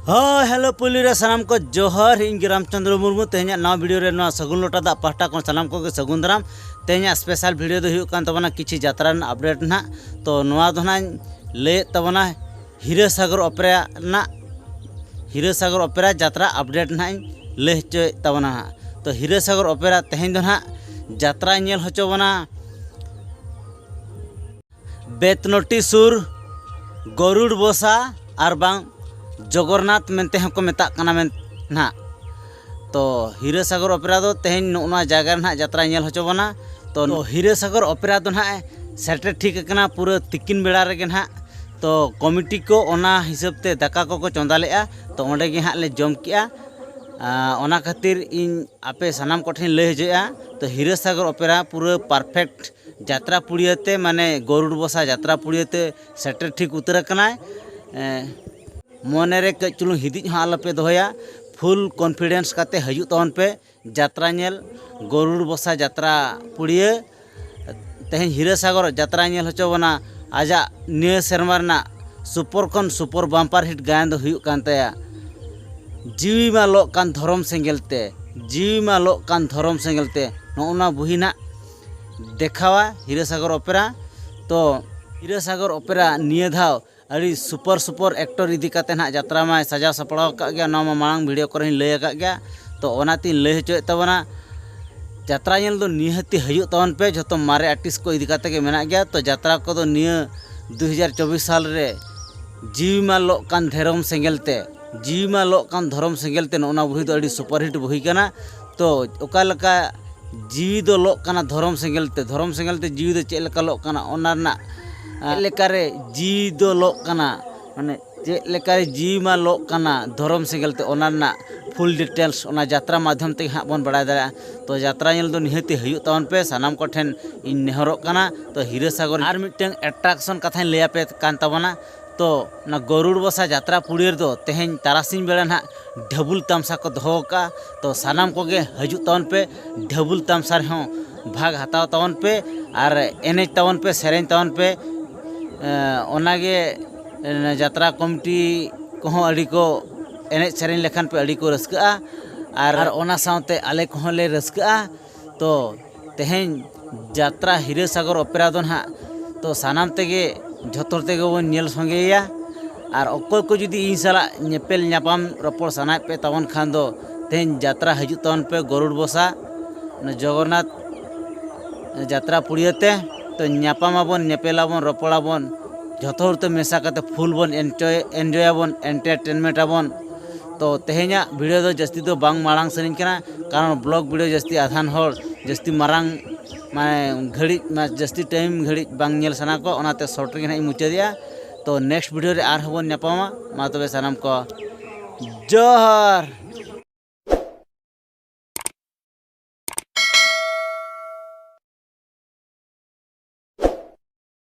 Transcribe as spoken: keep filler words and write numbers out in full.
ᱦᱳᱭ, ᱦᱮᱞᱳ, ᱯᱩᱭᱞᱩ ᱨᱮ ᱥᱟᱱᱟᱢ ᱠᱚ ᱡᱚᱦᱟᱨ᱾ ᱤᱧ ᱜᱮ ᱨᱟᱢᱪᱚᱸᱫᱽᱨᱚ ᱢᱩᱨᱢᱩ᱾ ᱛᱮᱦᱮᱧᱟᱜ ᱱᱟᱣᱟ ᱵᱷᱤᱰᱤᱭᱳ ᱨᱮ ᱱᱚᱣᱟ ᱥᱟᱹᱜᱩᱱ ᱞᱚᱴᱟ ᱫᱟᱜ ᱯᱟᱦᱴᱟ ᱠᱷᱚᱱ ᱥᱟᱱᱟᱢ ᱠᱚᱜᱮ ᱥᱟᱹᱜᱩᱱ ᱫᱟᱨᱟᱢ᱾ ᱛᱮᱦᱮᱧᱟᱜ ᱥᱯᱮᱥᱟᱞ ᱵᱷᱤᱰᱤᱭᱳ ᱫᱚ ᱦᱩᱭᱩᱜ ᱠᱟᱱ ᱛᱟᱵᱚᱱᱟ ᱠᱤᱪᱷᱤ ᱡᱟᱛᱨᱟ ᱨᱮᱱᱟᱜ ᱟᱯᱰᱮᱴ ᱱᱟᱦᱟᱜ᱾ ᱛᱚ ᱱᱚᱣᱟ ᱫᱚ ᱱᱟᱦᱟᱜ ᱤᱧ ᱞᱟᱹᱭᱮᱫ ᱛᱟᱵᱚᱱᱟ ᱦᱤᱨᱟᱹ ᱥᱟᱜᱚᱨ ᱚᱯᱮᱨᱟ ᱨᱮᱱᱟᱜ, ᱦᱤᱨᱟᱹ ᱥᱟᱜᱚᱨ ᱚᱯᱮᱨᱟ ᱡᱟᱛᱨᱟ ᱟᱯᱰᱮᱴ ᱱᱟᱦᱟᱜ ᱤᱧ ᱞᱟᱹᱭ ᱦᱚᱪᱚᱭᱮᱫ ᱛᱟᱵᱚᱱᱟ ᱦᱟᱸᱜ᱾ ᱛᱚ ᱦᱤᱨᱟᱹ ᱥᱟᱜᱚᱨ ᱚᱯᱮᱨᱟ ᱛᱮᱦᱮᱧ ᱫᱚ ᱱᱟᱦᱟᱜ ᱡᱟᱛᱨᱟᱭ ᱧᱮᱞ ᱦᱚᱪᱚ ᱵᱚᱱᱟ ᱵᱮᱛᱱᱚᱴᱤ ᱥᱩᱨ ᱜᱚᱨᱩᱲ ᱵᱚᱥᱟ ᱟᱨ ᱵᱟᱝ ᱡᱚᱜᱚᱨᱱᱟᱛᱷ ᱢᱮᱱᱛᱮ ᱦᱚᱸᱠᱚ ᱢᱮᱛᱟᱜ ᱠᱟᱱᱟ ᱢᱮᱱ ᱱᱟᱦᱟᱜ᱾ ᱛᱚ ᱦᱤᱨᱟᱹ ᱥᱟᱜᱚᱨ ᱚᱯᱮᱨᱟ ᱫᱚ ᱛᱮᱦᱮᱧ ᱱᱚᱜᱼᱚ ᱱᱚᱣᱟ ᱡᱟᱭᱜᱟ ᱨᱮ ᱱᱟᱦᱟᱜ ᱡᱟᱛᱨᱟᱭ ᱧᱮᱞ ᱦᱚᱪᱚ ᱵᱚᱱᱟ᱾ ᱛᱚ ᱦᱤᱨᱟᱹ ᱥᱟᱜᱚᱨ ᱚᱯᱮᱨᱟ ᱫᱚ ᱱᱟᱦᱟᱜ ᱥᱮᱴᱮᱨ ᱴᱷᱤᱠ ᱟᱠᱟᱱᱟ ᱯᱩᱨᱟᱹ ᱛᱤᱠᱤᱱ ᱵᱮᱲᱟ ᱨᱮᱜᱮ ᱱᱟᱦᱟᱜ᱾ ᱛᱚ ᱠᱚᱢᱤᱴᱤ ᱠᱚ ᱚᱱᱟ ᱦᱤᱥᱟᱹᱵ ᱛᱮ ᱫᱟᱠᱟ ᱠᱚᱠᱚ ᱪᱚᱸᱫᱟ ᱞᱮᱫᱼᱟ, ᱛᱚ ᱚᱸᱰᱮ ᱜᱮ ᱦᱟᱸᱜ ᱞᱮ ᱡᱚᱢ ᱠᱮᱜᱼᱟ᱾ ᱟᱨ ᱚᱱᱟ ᱠᱷᱟᱹᱛᱤᱨ ᱤᱧ ᱟᱯᱮ ᱥᱟᱱᱟᱢ ᱠᱚᱴᱷᱮᱱ ᱞᱟᱹᱭ ᱦᱚᱪᱚᱭᱮᱫᱼᱟ, ᱛᱚ ᱦᱤᱨᱟᱹ ᱥᱟᱜᱚᱨ ᱚᱯᱮᱨᱟ ᱯᱩᱨᱟᱹ ᱯᱟᱨᱯᱷᱮᱠᱴ ᱡᱟᱛᱨᱟ ᱯᱩᱲᱤᱭᱟᱹ ᱛᱮ, ᱢᱟᱱᱮ ᱜᱚᱨᱩᱲ ᱵᱚᱥᱟ ᱡᱟᱛᱨᱟ ᱯᱩᱲᱤᱭᱟᱹ ᱛᱮ ᱥᱮᱴᱮᱨ ᱴᱷᱤᱠ ᱩᱛᱟᱹᱨ ᱟᱠᱟᱱᱟᱭ᱾ ᱮᱸ, ᱢᱚᱱᱮ ᱨᱮ ᱠᱟᱹᱡ ᱪᱩᱞᱩᱝ ᱦᱤᱫᱤᱡ ᱦᱚᱸ ᱟᱞᱚᱯᱮ ᱫᱚᱦᱚᱭᱟ, ᱯᱷᱩᱞ ᱠᱚᱱᱯᱷᱤᱰᱮᱱᱥ ᱠᱟᱛᱮ ᱦᱤᱡᱩᱜ ᱛᱟᱵᱚᱱ ᱯᱮ ᱡᱟᱛᱨᱟ ᱧᱮᱞ, ᱜᱚᱨᱩᱲ ᱵᱚᱥᱟ ᱡᱟᱛᱨᱟ ᱯᱩᱲᱤᱭᱟᱹ᱾ ᱛᱮᱦᱮᱧ ᱦᱤᱨᱟᱹ ᱥᱟᱜᱚᱨ ᱡᱟᱛᱨᱟ ᱧᱮᱞ ᱦᱚᱪᱚ ᱵᱚᱱᱟ᱾ ᱟᱡᱟᱜ ᱱᱤᱭᱟᱹ ᱥᱮᱨᱢᱟ ᱨᱮᱱᱟᱜ ᱥᱩᱯᱚᱨ ᱠᱷᱚᱱ ᱥᱩᱯᱚᱨ ᱵᱟᱢᱯᱟᱨ ᱦᱤᱴ ᱜᱟᱭᱟᱱ ᱫᱚ ᱦᱩᱭᱩᱜ ᱠᱟᱱ ᱛᱟᱭᱟ ᱡᱤᱣᱤ ᱢᱟ ᱞᱚᱜ ᱠᱟᱱ ᱫᱷᱚᱨᱚᱢ ᱥᱮᱸᱜᱮᱞ ᱛᱮ, ᱡᱤᱣᱤ ᱢᱟ ᱞᱚᱜ ᱠᱟᱱ ᱫᱷᱚᱨᱚᱢ ᱥᱮᱸᱜᱮᱞ ᱛᱮ᱾ ᱱᱚᱜᱼᱚ ᱱᱚᱣᱟ ᱵᱩᱦᱤ ᱱᱟᱜ ᱫᱮᱠᱷᱟᱣᱟ ᱦᱤᱨᱟᱹ ᱥᱟᱜᱚᱨ ᱚᱯᱮᱨᱟ᱾ ᱛᱚ ᱦᱤᱨᱟᱹ ᱥᱟᱜᱚᱨ ᱚᱯᱮᱨᱟ ᱱᱤᱭᱟᱹ ᱫᱷᱟᱣ ᱟᱹᱰᱤ ᱥᱩᱯᱟᱨ ᱥᱩᱯᱟᱨ ᱮᱠᱴᱚᱨ ᱤᱫᱤ ᱠᱟᱛᱮ ᱱᱟᱦᱟᱜ ᱡᱟᱛᱨᱟ ᱢᱟᱭ ᱥᱟᱡᱟᱣ ᱥᱟᱯᱲᱟᱣ ᱟᱠᱟᱫ ᱜᱮᱭᱟ, ᱱᱚᱣᱟ ᱢᱟ ᱢᱟᱲᱟᱝ ᱵᱷᱤᱰᱤᱭᱳ ᱠᱚᱨᱮ ᱦᱚᱸᱧ ᱞᱟᱹᱭ ᱟᱠᱟᱫ ᱜᱮᱭᱟ᱾ ᱛᱚ ᱚᱱᱟᱛᱤᱧ ᱞᱟᱹᱭ ᱦᱚᱪᱚᱭᱮᱫ ᱛᱟᱵᱚᱱᱟ, ᱡᱟᱛᱨᱟ ᱧᱮᱞ ᱫᱚ ᱱᱤᱦᱟᱹᱛᱤ ᱦᱤᱡᱩᱜ ᱛᱟᱵᱚᱱ ᱯᱮ, ᱡᱷᱚᱛᱚ ᱢᱟᱨᱮ ᱟᱨᱴᱤᱥᱴ ᱠᱚ ᱤᱫᱤ ᱠᱟᱛᱮ ᱜᱮ ᱢᱮᱱᱟᱜ ᱜᱮᱭᱟ᱾ ᱛᱚ ᱡᱟᱛᱨᱟ ᱠᱚᱫᱚ ᱱᱤᱭᱟᱹ ᱫᱩ ᱦᱟᱡᱟᱨ ᱪᱚᱵᱵᱤᱥ ᱥᱟᱞ ᱨᱮ ᱡᱤᱣᱤ ᱢᱟ ᱞᱚᱜ ᱠᱟᱱ ᱫᱷᱚᱨᱚᱢ ᱥᱮᱸᱜᱮᱞ ᱛᱮ, ᱡᱤᱣᱤ ᱢᱟ ᱞᱚᱜ ᱠᱟᱱ ᱫᱷᱚᱨᱚᱢ ᱥᱮᱸᱜᱮᱞ ᱛᱮ, ᱱᱚᱜᱼᱚ ᱱᱚᱣᱟ ᱵᱩᱦᱤ ᱫᱚ ᱟᱹᱰᱤ ᱥᱩᱯᱟᱨ ᱦᱤᱴ ᱵᱩᱦᱤ ᱠᱟᱱᱟ᱾ ᱛᱚ ᱚᱠᱟ ᱞᱮᱠᱟ ᱡᱤᱣᱤ ᱫᱚ ᱞᱚᱜ ᱠᱟᱱᱟ ᱫᱷᱚᱨᱚᱢ ᱥᱮᱸᱜᱮᱞ ᱛᱮ, ᱫᱷᱚᱨᱚᱢ ᱥᱮᱸᱜᱮᱞ ᱛᱮ ᱡᱤᱣᱤ ᱫᱚ ᱪᱮᱫ ᱞᱮᱠᱟ ᱞᱚᱜ ᱠᱟᱱᱟ, ᱚᱱᱟ ᱨᱮᱱᱟᱜ, ᱪᱮᱫ ᱞᱮᱠᱟᱨᱮ ᱡᱤᱣᱤ ᱫᱚ ᱞᱚᱜ ᱠᱟᱱᱟ, ᱢᱟᱱᱮ ᱪᱮᱫ ᱞᱮᱠᱟᱨᱮ ᱡᱤᱣᱤ ᱢᱟ ᱞᱚᱜ ᱠᱟᱱᱟ ᱫᱷᱚᱨᱚᱢ ᱥᱮᱸᱜᱮᱞ ᱛᱮ, ᱚᱱᱟ ᱨᱮᱱᱟᱜ ᱯᱷᱩᱞ ᱰᱤᱴᱮᱞᱥ ᱚᱱᱟ ᱡᱟᱛᱨᱟ ᱢᱟᱫᱽᱫᱷᱚᱢ ᱛᱮᱜᱮ ᱦᱟᱸᱜ ᱵᱚᱱ ᱵᱟᱲᱟᱭ ᱫᱟᱲᱮᱭᱟᱜᱼᱟ᱾ ᱛᱚ ᱡᱟᱛᱨᱟ ᱧᱮᱞ ᱫᱚ ᱱᱤᱦᱟᱹᱛᱤ ᱦᱩᱭᱩᱜ ᱛᱟᱵᱚᱱ ᱯᱮ, ᱥᱟᱱᱟᱢ ᱠᱚᱴᱷᱮᱱ ᱤᱧ ᱱᱮᱦᱚᱨᱚᱜ ᱠᱟᱱᱟ᱾ ᱛᱚ ᱦᱤᱨᱟᱹ ᱥᱟᱜᱚᱨ ᱟᱨ ᱢᱤᱫᱴᱟᱝ ᱮᱴᱨᱟᱠᱥᱚᱱ ᱠᱟᱛᱷᱟᱧ ᱞᱟᱹᱭ ᱟᱯᱮ ᱠᱟᱱ ᱛᱟᱵᱚᱱᱟ᱾ ᱛᱚ ᱚᱱᱟ ᱜᱚᱨᱩᱲ ᱵᱚᱥᱟ ᱡᱟᱛᱨᱟ ᱯᱩᱲᱤᱭᱟᱹ ᱨᱮᱫᱚ ᱛᱮᱦᱮᱧ ᱛᱟᱨᱟᱥᱤᱧ ᱵᱮᱲᱟ ᱱᱟᱦᱟᱜ ᱰᱷᱟᱹᱵᱩᱞ ᱛᱟᱢᱥᱟ ᱠᱚ ᱫᱚᱦᱚ ᱟᱠᱟᱫᱼᱟ᱾ ᱛᱚ ᱥᱟᱱᱟᱢ ᱠᱚᱜᱮ ᱦᱤᱡᱩᱜ ᱛᱟᱵᱚᱱ ᱯᱮ, ᱰᱷᱟᱹᱵᱩᱞ ᱛᱟᱢᱥᱟ ᱨᱮᱦᱚᱸ ᱵᱷᱟᱜᱽ ᱦᱟᱛᱟᱣ ᱛᱟᱵᱚᱱ ᱯᱮ ᱟᱨ ᱮᱱᱮᱡ ᱛᱟᱵᱚᱱ ᱯᱮ, ᱥᱮᱨᱮᱧ ᱛᱟᱵᱚᱱ ᱯᱮ᱾ ᱮᱸ, ᱚᱱᱟᱜᱮ, ᱮᱸ, ᱡᱟᱛᱨᱟ ᱠᱚᱢᱤᱴᱤ ᱠᱚᱦᱚᱸ ᱟᱹᱰᱤ ᱠᱚ ᱮᱱᱮᱡ ᱥᱮᱨᱮᱧ ᱞᱮᱠᱷᱟᱱ ᱯᱮ ᱟᱹᱰᱤ ᱠᱚ ᱨᱟᱹᱥᱠᱟᱹᱜᱼᱟ᱾ ᱟᱨ ᱟᱨ ᱚᱱᱟ ᱥᱟᱶᱛᱮ ᱟᱞᱮ ᱠᱚᱦᱚᱸ ᱞᱮ ᱨᱟᱹᱥᱠᱟᱹᱜᱼᱟ᱾ ᱛᱚ ᱛᱮᱦᱮᱧ ᱡᱟᱛᱨᱟ ᱦᱤᱨᱟᱹ ᱥᱟᱜᱚᱨ ᱚᱯᱮᱨᱟ ᱫᱚ ᱱᱟᱦᱟᱜ ᱛᱚ ᱥᱟᱱᱟᱢ ᱛᱮᱜᱮ ᱡᱷᱚᱛᱚ ᱦᱚᱲ ᱛᱮᱜᱮ ᱵᱚᱱ ᱧᱮᱞ ᱥᱚᱸᱜᱮᱭᱟ᱾ ᱟᱨ ᱚᱠᱚᱭ ᱠᱚ ᱡᱩᱫᱤ ᱤᱧ ᱥᱟᱞᱟᱜ ᱧᱮᱯᱮᱞ ᱧᱟᱯᱟᱢ ᱨᱚᱯᱚᱲ ᱥᱟᱱᱟᱭᱮᱫ ᱯᱮ ᱛᱟᱵᱚᱱ ᱠᱷᱟᱱ ᱫᱚ ᱛᱮᱦᱮᱧ ᱡᱟᱛᱨᱟ ᱦᱤᱡᱩᱜ ᱛᱟᱵᱚᱱ ᱯᱮ ᱜᱚᱨᱩᱲ ᱵᱚᱥᱟ ᱚᱱᱟ ᱡᱚᱜᱚᱱᱱᱟᱛᱷ ᱡᱟᱛᱨᱟ ᱯᱩᱲᱤᱭᱟᱹ ᱛᱮ᱾ ᱛᱚ ᱧᱟᱯᱟᱢ ᱟᱵᱚᱱ, ᱧᱮᱯᱮᱞ ᱟᱵᱚᱱ, ᱨᱚᱯᱚᱲ ᱟᱵᱚᱱ, ᱡᱷᱚᱛᱚ ᱦᱚᱲ ᱛᱮ ᱢᱮᱥᱟ ᱠᱟᱛᱮ ᱯᱷᱩᱞ ᱵᱚᱱ ᱮᱱᱡᱚᱭ, ᱮᱱᱡᱚᱭ ᱟᱵᱚᱱ, ᱮᱱᱴᱟᱨᱴᱮᱱᱢᱮᱱᱴ ᱟᱵᱚᱱ᱾ ᱛᱚ ᱛᱮᱦᱮᱧᱟᱜ ᱵᱷᱤᱰᱤᱭᱳ ᱫᱚ ᱡᱟᱹᱥᱛᱤ ᱫᱚ ᱵᱟᱝ ᱢᱟᱲᱟᱝ ᱥᱟᱹᱱᱟᱹᱧ ᱠᱟᱱᱟ, ᱠᱟᱨᱚᱱ ᱵᱞᱚᱜ ᱵᱷᱤᱰᱤᱭᱳ ᱡᱟᱹᱥᱛᱤ ᱟᱫᱷᱟᱱ ᱦᱚᱲ ᱡᱟᱹᱥᱛᱤ ᱢᱟᱨᱟᱝ ᱢᱟᱱᱮ ᱜᱷᱟᱹᱲᱤᱡ ᱢᱟ ᱡᱟᱹᱥᱛᱤ ᱴᱟᱭᱤᱢ ᱜᱷᱟᱹᱲᱤᱡ ᱵᱟᱝ ᱧᱮᱞ ᱥᱟᱱᱟ ᱠᱚᱣᱟ, ᱚᱱᱟᱛᱮ ᱥᱚᱨᱴ ᱨᱮᱜᱮ ᱱᱟᱦᱟᱜ ᱤᱧ ᱢᱩᱪᱟᱹᱫᱮᱜᱼᱟ᱾ ᱛᱚ ᱱᱮᱠᱥᱴ ᱵᱷᱤᱰᱤᱭᱳ ᱨᱮ ᱟᱨᱦᱚᱸ ᱵᱚᱱ ᱧᱟᱯᱟᱢᱟ᱾ ᱢᱟ ᱛᱚᱵᱮ ᱥᱟᱱᱟᱢ ᱠᱚ ᱡᱚᱦᱟᱨ᱾